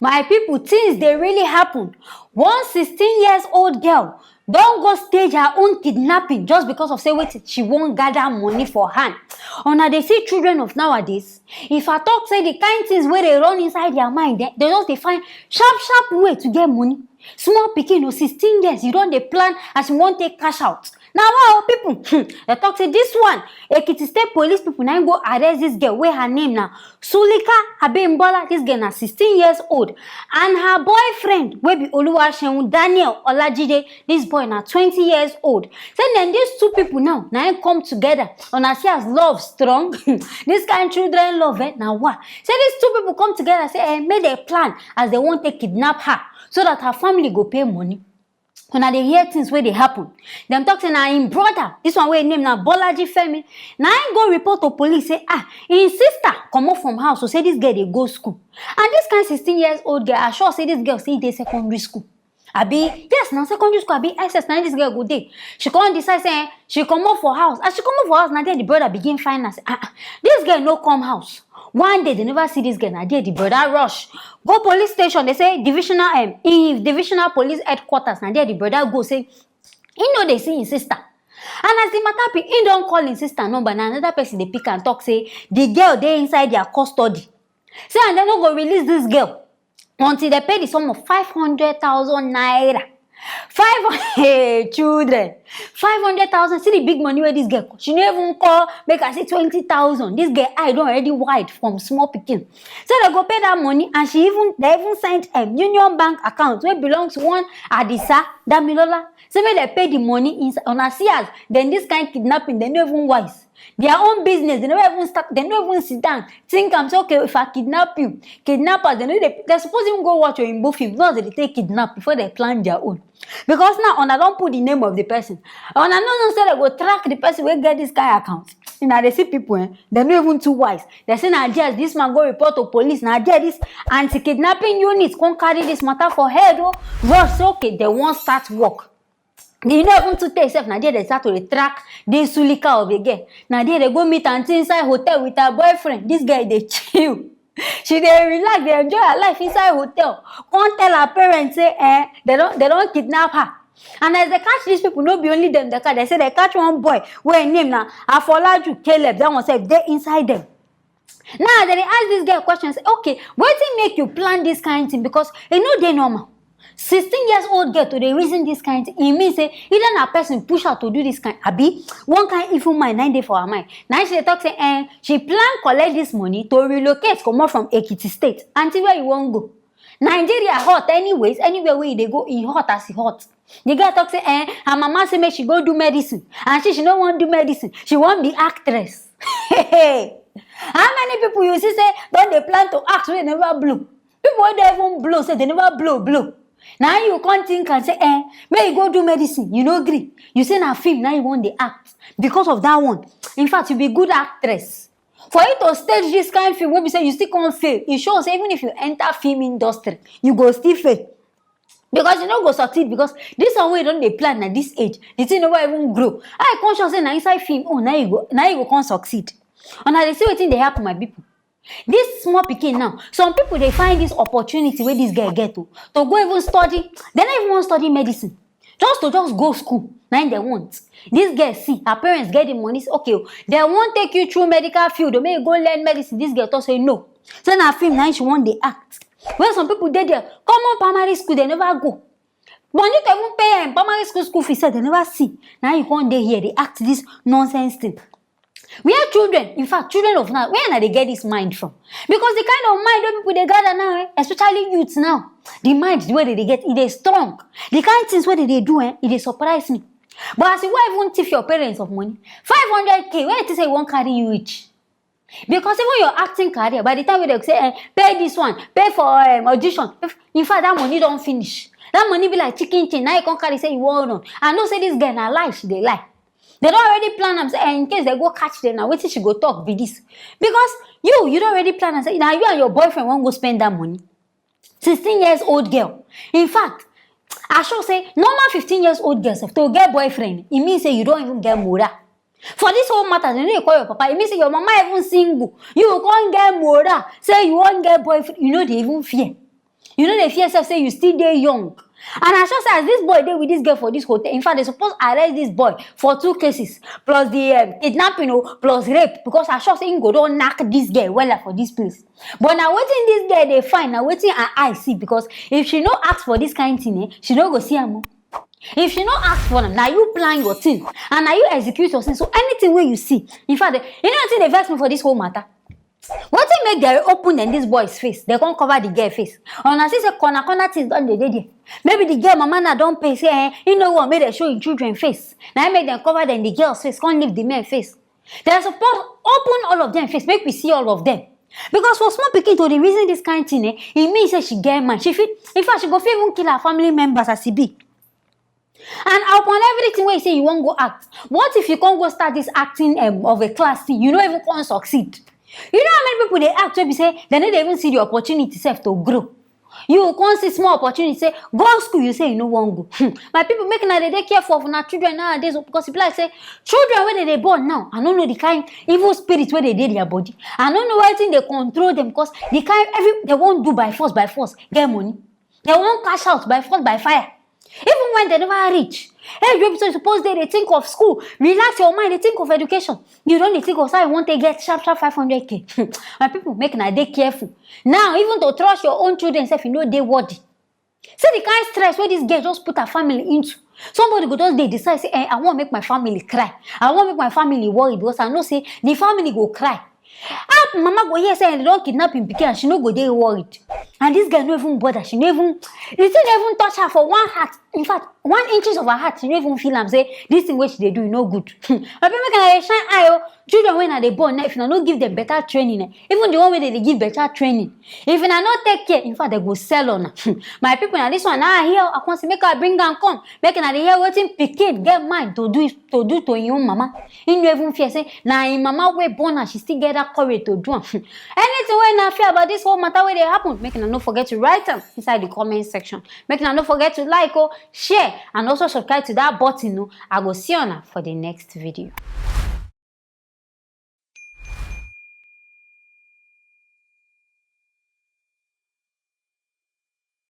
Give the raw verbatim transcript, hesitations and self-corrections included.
My people, things dey really happen. One sixteen years old girl don go stage her own kidnapping just because of say wetin, she wan gather money for hand. Una dey see children of nowadays. If I talk say the kind things wey dey run inside their mind, eh, they just dey find sharp sharp way to get money. Small pikin o, sixteen years, you don dey plan as you wan take cash out. Na wa o, people. Hmm, dem talk say this one, Ekiti State Police people na im go arrest this girl wey her name na Sulika Abimbola. This girl na sixteen years old, and her boyfriend wey be Oluwaseun Daniel Olajide. This boy na twenty years old. Say then these two people now na im come together. Una see as love strong. This kind children love, eh, na wa. Say these two people come together, say, eh, make dem plan as dem wan take kidnap her so that her family go pay money. Una dey hear things wey dey happen. Dem talk say na im brother, this one wey im name na Bolaji Femi, na im go report to police say, ah, im sister comot from house, so say this girl dey go school. And this kind sixteen years old girl, I sure say this girl still dey secondary school. Abi, yes, na secondary school, abi S S na this girl go dey. She come decide say, eh, she comot for house. As she comot for house, na there the brother begin find her say, ah, ah, this girl no come house. One day, they never see this girl. Na there the brother rush go police station. They say divisional, um, in divisional police headquarters. Na there the brother go say he no dey see him sister. And as the matter be, he don call him sister number. Na another person dey pick and talk say the girl dey inside their custody. Say and dem no go release this girl until they pay the sum of five hundred thousand naira. Five, hey, children. Five hundred thousand. See the big money wey this girl call. She no even call, make I say twenty thousand. This girl eye don already wide from small pikin. So they go pay that money, and she even, they even sent a Union Bank account wey belong to one Adisa Damilola. Say make they pay the money inside. Una see as then this kind kidnapping, they no even wise. Their own business, they never even start, they no even sit down think am say, okay, if I kidnap you, kidnappers, they no dey, they suppose even go watch Oyinbo film. No, they dey take kidnap before they plan their own. Because now una don put the name of the person. Una no know say they go track the person wey get this kind account. Una dey see people, eh, they no even too wise. They say na there this man go report to police. Na there this anti-kidnapping unit come carry this matter for head o. Rush say okay, they wan start work. You no even too tey sef, na there they start to dey track this Sulika of a girl. Na there they go meet aunty inside hotel with her boyfriend. This girl dey chill. She dey relax, dey enjoy her life inside hotel. Come tell her parents say, eh, they don, they don kidnap her. And as they catch these people, no be only them they catch. They say they catch one boy wey him name na Afolaju Caleb. That one sef dey inside them. Now they dey ask this girl question say, okay, wetin make you plan this kind thing? Because e no dey normal. Sixteen years old girl to dey reason this kind thing, e mean say either na person push her to do this kind, abi one kind evil mind na dey for her mind. Na she dey talk say, eh, she plan collect this money to relocate comot from Ekiti State. Aunty, where you wan go? Nigeria hot anyways. Anywhere wey you dey go, e hot as e hot. The girl talk say, eh, her mama say make she go do medicine, and she, she no wan do medicine. She wan be actress. How many people you see say don dey plan to act wey never blow? People wey don even blow say they never blow blow. Now you come think and say, eh, make you go do medicine, you no gree. You say na film now you wan dey act because of that one. In fact, you be good actress. For you to stage this kind film wey be say you still come fail, e show say even if you enter film industry, you go still fail. Because you no go succeed, because this one wey you don dey plan na this age, the thing never even grow. I come sure say na inside film, oh, now you go, now you go come succeed. And I dey see wetin dey happen, my people. This small pikin now, some people dey find this opportunity wey this girl get to, to go even study. They no even wan study medicine. Just to just go school, na im they want. This girl see, her parents get the money, say, okay, oh, they wan take you through medical field, oh, make you go learn medicine. This girl talk say no. Say na film na im she wan dey act. When some people dey there, common primary school, they never go. Money to even pay, um, primary school school fees sef, they never see. Now you come dey here, dey act this nonsense thing. Where children, in fact, children of now, where na dey get this mind from? Because the kind of mind wey people dey gather now, eh, especially youths now, the mind wey they dey get, e dey strong. The kind things wey they dey do, eh, e dey surprise me. But as you wan even thief your parents of money, five hundred K, where you think say you wan carry you reach? Because even your acting career, by the time wey they say, eh, pay this one, pay for, um, audition, if, in fact, that money don finish. That money be like chicken chain. Now you come carry say you wan run. I know say this girl na lie she dey lie. They don already plan am say, eh, in case they go catch them, na wetin she go talk be this. Because you, you don already plan am say na you and your boyfriend wan go spend that money. Sixteen years old girl. In fact, I sure say normal fifteen years old girl sef to get boyfriend, e mean say you don even get moral. For this whole matter, you no dey call your papa. E mean say your mama even single. You go come get moral say you wan get boyfriend. You no dey even fear. You no dey fear sef say you still dey young. And I sure say as this boy dey with this girl for this hotel, in fact, they suppose arrest this boy for two cases, plus the um, kidnapping o, plus rape, because I sure say him go don knack this girl wella for this place. But na wetin this girl dey find, na wetin her eye see, because if she no ask for this kind thing, eh, she no go see am o. If she no ask for am, na you plan your thing and na you execute your thing. So anything wey you see, in fact, you know wetin dey vex me for this whole matter? Wetin make dem open dem this boy's face, dem come cover the girl face? Una see say corner corner things don dey dey there. Maybe the girl mama na don pay say eh, he no wan make dem show him children face. Na him make dem cover dem the girl's face, come leave the men face. Dem suppose open all of them face, make we see all of them. Because for small pikin to dey reason this kind thing, eh, e mean say she get mind. She fit, in fact, she go fit even kill her family members as e be. And upon everything wey you say you wan go act, what if you come go start this acting um, of a class thing, you no even come succeed? You know how many people dey act wey be say dem no dey even see the opportunity sef to grow? You come see small opportunity, say go school, you say you no wan go. Hmm. My people, make una dey dey careful of una children nowadays o, because e be like say children wey dem dey born now, I no know the kind evil spirit wey dey dey their body. I no know wetin dey control them, because the kind every dem wan do by force, by force, get money. Dem wan cash out by force, by fire. Even when dem never reach age wey be say you suppose dey dey think of school, relax your mind, dey think of education, you don dey think of how you wan take get sharp sharp five hundred k. My people, make una dey careful. Now, even to trust your own children sef, e no dey worthy. See the kind stress wey this girl just put her family into. Somebody go just dey decide say, eh, I wan make my family cry, I wan make my family worry, because I know say the family go cry. How mama go hear say dem don kidnap him pikin and she no go dey worried? And this girl no even bother, she no even, the thing no even touch her for one heart. In fact, one inches of her heart, she no even feel am say this thing wey she dey do e no good. My people, make una dey shine eye o. Children wey una dey born now, if una no give them better training, eh, even the one wey dem dey give better training, if una no take care, in fact, dem go sell una. My people, na this one na I hear, I come say make I bring am come. Make una dey hear wetin pikin get mind to do, to do to him own mama. He no even fear say na him mama wey born am, she still get that courage to do am. Anything wey una fear about this whole matter wey dey happen, make una no forget to write am inside the comment section. Make una no forget to like o, share, and also subscribe to that button o. I go see una for the next video.